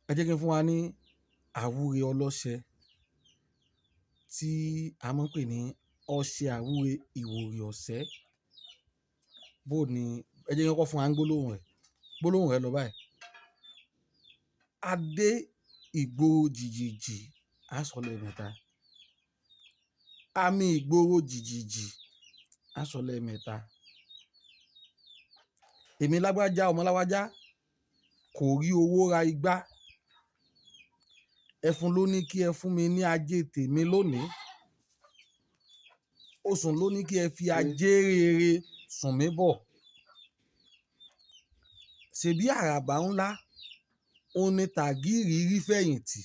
Ẹ jẹ́ kí n fún wa ní àwúre ọlọ́ṣẹ tí a máa ń pè ní ọṣẹ àwúre ìwòrì ọ̀sẹ́. Bó ni, ẹ jẹ́ kí n kọ́kọ́ fún wa ní gbólóhùn rẹ̀. Gbólóhùn rẹ̀ lọ báyìí. Adé ìgboro jìjìjì, á sọ lẹ́ẹ̀mẹ́ta. Àmì ìgboro jìjìjì, á sọ lẹ́ẹ̀mẹ́ta. Èmi lágbájá ọmọ lágbájá kò rí owó ra igbá. Ẹfun ló ní kí ẹ fún mi ní ajé tèmi lónìí. Osùn ló ní kí ẹ fi ajé rere sùn mí bọ̀. Ṣèbí àràbà ńlá, òun ni tàgìrì rí fẹ̀yìntì.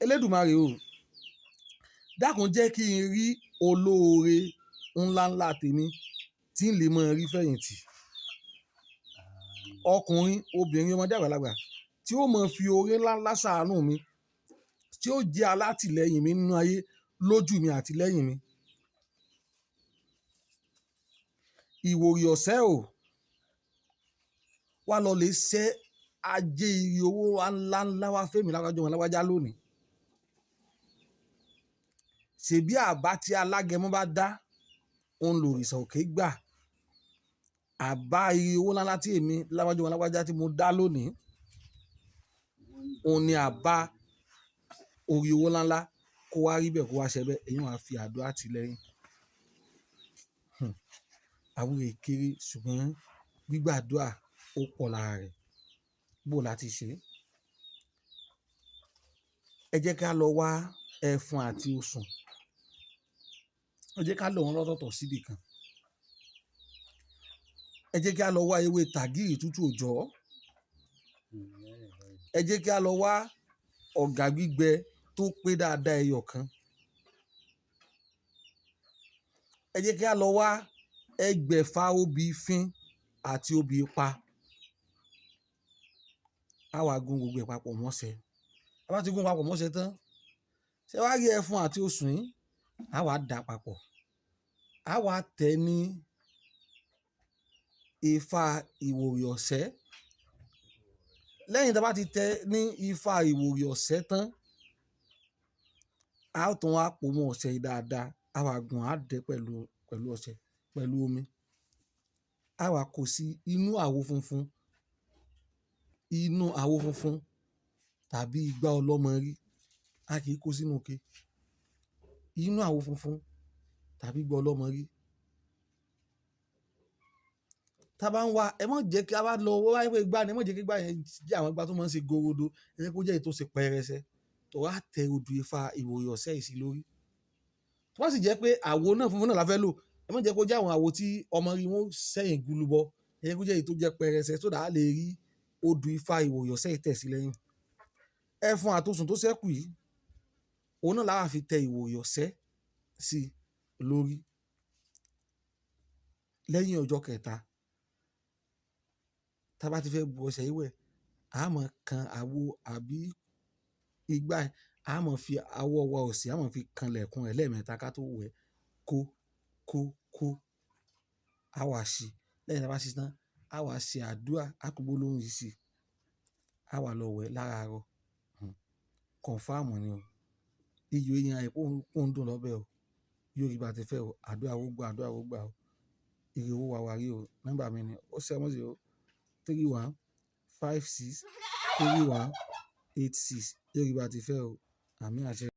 Elédùmarè o, dákun jẹ́ kí n rí olóore ńláńlá tèmi tí ń lè máa rí fẹ̀yìntì. Ọkùnrin, obìnrin, ọmọdé, àgbàlagbà tí ó máa fi oore ńláńlá ṣàánú mi, tí ó jẹ́ alátìlẹ́yìn mi nínú ayé lójú mi àti lẹ́yìn mi. Ìwòrì ọ̀sẹ́ o, wá lọ lè ṣẹ́ ajé ire owó ńláńlá wá fẹ́mi lágbájá ọmọ lágbájá lónìí. Ṣèbí àbá tí alágẹmọ bá dá, òun lòrìṣà òkè gbà. Àbá ire owó ńláńlá tí èmi lágbájá ọmọ lágbájá tí mo dá lónìí, òun ni àbá orí owó ńláńlá kó wá rí bẹ́ẹ̀ kó wá ṣẹ bẹ́ẹ̀, èyí wàá fi àdúrà tì lẹ́yìn. Àwúre kéré ṣùgbọ́n gbígbàdúrà ó pọ̀ lára rẹ̀. Bó la ti ṣe? Ẹ jẹ́ ká lọ wá ẹfun àti osùn. Ẹ jẹ́ ká lọ̀ wọ́n lọ́tọ̀ọ̀tọ̀ síbì kan. Ẹ jẹ́ kí á lọ wá ewé tàgìrì tútù òjọ́. Ẹ jẹ́ kí á lọ wá ọ̀gà gbígbẹ tó pé dáadáa ẹyọ kan. Ẹ jẹ́ kí á lọ wá ẹgbẹ̀fà obì fín àti obì pa. A wá gún gbogbo ẹ̀ papọ̀ mọ́ṣẹ. A bá ti gún papọ̀ mọ́ṣẹ tán, ṣé wàá rí ẹfun àti osùn yìí? A wá dà papọ̀. A wá tẹ̀ ní ifá ìwòrì ọ̀sẹ́. Lẹ́yìn tí a bá ti tẹ̀ ní ifá ìwòrì ọ̀sẹ́ tán, a ó tún wá pò mọ́ ọṣẹ yìí dáadáa. A wá gún, a dẹ́ pẹ̀lú, pẹ̀lú ọṣẹ, pẹ̀lú omi. A wá kó sí inú àwo funfun, inú àwo funfun tàbí igbá ọlọ́mọrí. A kì í kó sínú ike. Inú àwo funfun tàbí igbá ọlọ́mọrí. Tí a bá ń wá, ẹ má jẹ́ kí a bá lọ wá pé igbá ni, ẹ má jẹ́ kí igbá yẹn jẹ́ àwọn igbá tó máa ń ṣe gorodo. Ẹ jẹ́ kó jẹ́ èyí tó ṣe pẹrẹsẹ. Tó wá tẹ odù ifá ìwòrì ọ̀sẹ́ yìí sí lórí. Tó bá sì jẹ́ pé àwo náà funfun náà la fẹ́ lò, ẹ má jẹ́ kó jẹ́ àwọn àwo tí ọmọ rí wọn ó sẹ́yìn gulubọ. Ẹ jẹ́ kó jẹ́ èyí tó jẹ́ pẹrẹsẹ so that a lè rí odù ifá ìwòrì ọ̀sẹ́ yìí tẹ̀ sí lẹ́yìn. Ẹfun àti osùn tó ṣẹ́kù yìí, òun náà la wá fi tẹ ìwòrì ọ̀sẹ́ sí lórí. Lẹ́yìn ọjọ́ kẹta, tí a bá ti fẹ́ bu ọṣẹ yìí wẹ̀, a máa kan àwo àbí igbá, a máa fi ọwọ́ wa òsì, a máa fi kan lẹ̀kùn rẹ̀ lẹ́ẹ̀mẹ́ta ká tó wẹ̀ kó, kó, kó. A wá ṣí. Lẹ́yìn tí a bá ṣí tán, a wá ṣe àdúrà, a kó gbólóhùn yìí sí i. A wá lọ wẹ̀ láràárọ̀. Confirm ni o. Iyọ̀ eyín àìpé òun dùn lọ́bẹ̀ o. Yóò rí bá ti fẹ́ o. Àdúrà ó gbà, àdúrà ó gbà o. Ire owó wa wá rí o. Nọ́mbà mi ni 070 31 56 31 86. Yóò rí bá ti fẹ́ o. Àmín àṣẹ.